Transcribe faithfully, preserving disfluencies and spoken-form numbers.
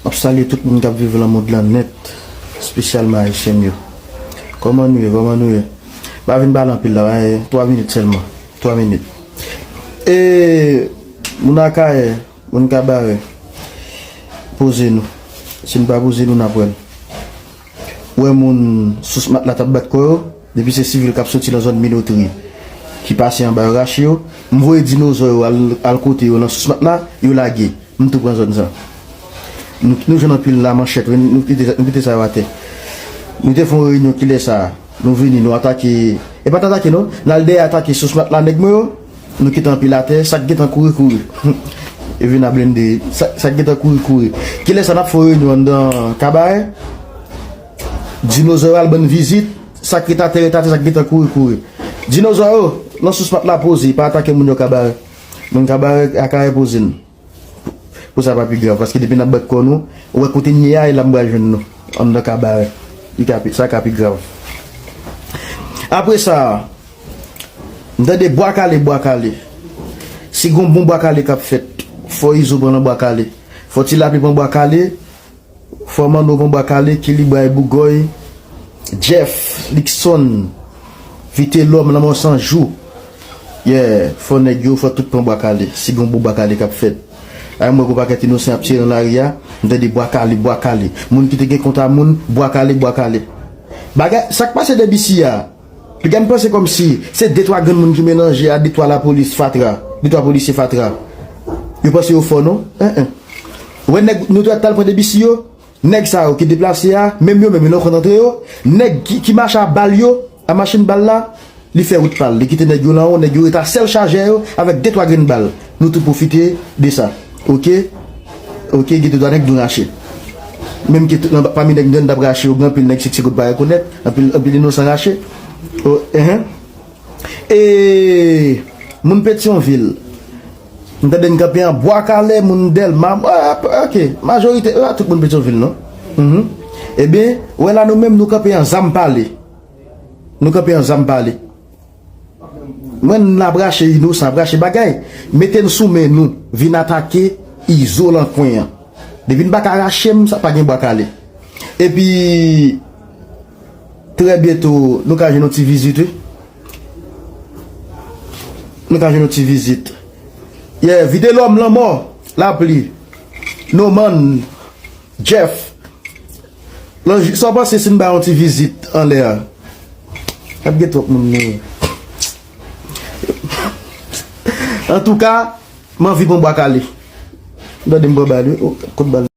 M ap salye tout moun k ap viv nan mond lan nèt, espesyalman Ayisyen m yo. Kòman nou ye? Kòman nou ye? M pa vin pale anpil la, e, twa minit sèlman. Twa minit. E, moun Akayè, moun Kabarè, poze nou. Si n pa poze nou, n ap wè l. Ou wè moun sous matla t ap bat kò yo, depi se sivil k ap soti nan zòn Minotri, ki pase anba yo rache yo, m voye dinozò yo al, al kote yo nan sous matla, yo lage. M tou pran zòn sa. Nou, nou jwenn anpil lamanchèt, wi, nou kite, nou kite sa yo atè. Nou te fè yon reyinyon kilè sa a. Nou vini, nou atake. E pa t atake non, n al dèyè atake sous matla nèg mwen yo. Nou kite anpil atè, sa k gentan kouri, kouri. E vin a blende, sa, sa k gentan kouri, kouri. Kilè sa n ap fè yon reyinyon anndan Kabarè? Dinozò yo al ban n vizit, sa k ret atè, ret atè, sa k gentan kouri, kouri. Dinozò yo, nan sous matla poze, pa atake moun yo Kabarè. Moun Kabarè, Akayè poze n. Pou sa pa pi grav, paske depi n ap bat kò nou, ou wè kote n ye a, e la m pral jwenn nou. Anndan Kabarè. Li ka pi, sa ka pi grav. Apre sa, m tande bwa kale, bwa kale. Si gon bon bwa kale k ap fèt, fò Izo pran nan bwa kale. Fò Ti Lapli pran bwa kale. Fò Manno pran bwa kale, Kilibray, Bougòy, Jeff, Luckson, Vitelòm, Lanmò San Jou. Yeah, fò nèg yo, fò tout pran bwa kale. Si gon bon bwa kale k ap fèt. La, m wè gon pakèt inosan ap tire nan lari a. M tande bwa kale, bwa kale. Moun ki te gen kont a moun, bwa kale, bwa kale. Bagay, sa k pase de bisi a? Piga m panse kòmsi se de twa grenn moun ki melanje a de twa lapolis fatra, de twa polisye fatra. Yo panse yo fò non? En, en. Ou wè nèg nou t al pran de bisi yo? Nèg sa yo ki deplase a, menm yo menm yo nan kont antre yo, nèg ki, ki mache a bal yo, a machin bal la, li fè wout pa l. Li kite nèg yo nan wo, nèg yo ret a sèl chajè yo avèk de twa grenn bal. Nou tou pwofite de sa. Oke? Oke, gen de twa nèg nou rache. Menm ke tout nan, pami nèg nou t ap rache yo, gen anpil nèg Sexy Gold pa rekonèt, anpil, anpil inosan rache. O, enhen. E moun Petyonvil, m tande n kanpe an Bwa Kale, moun Dèlma, ah, oke, majorite, ah, tout moun Petyonvil, non? Mhm. Ebyen, wè la nou menm, nou kanpe an Zam Pale. Nou kanpe an Zam Pale. Mwen, n ap rache inosan, ap rache bagay. Mete n sou men nou, vin atake Izo lan kwen an. Depi n pa ka rache m, sa pa gen Bwa Kale. Epi, trè byento, nou ka jwenn yon ti vizit, wi. Nou ka jwenn yon ti vizit. Yeah, Vitelòm, Lanmò, Lapli, Noman, Jeff. Lanji, sa w panse si n bay yon ti vizit anlè a? Ap gen twòp moun nou ye. Antouka, m anvi pran Bwa Kale. M tande m pran bal, wi. Oh, kot bal?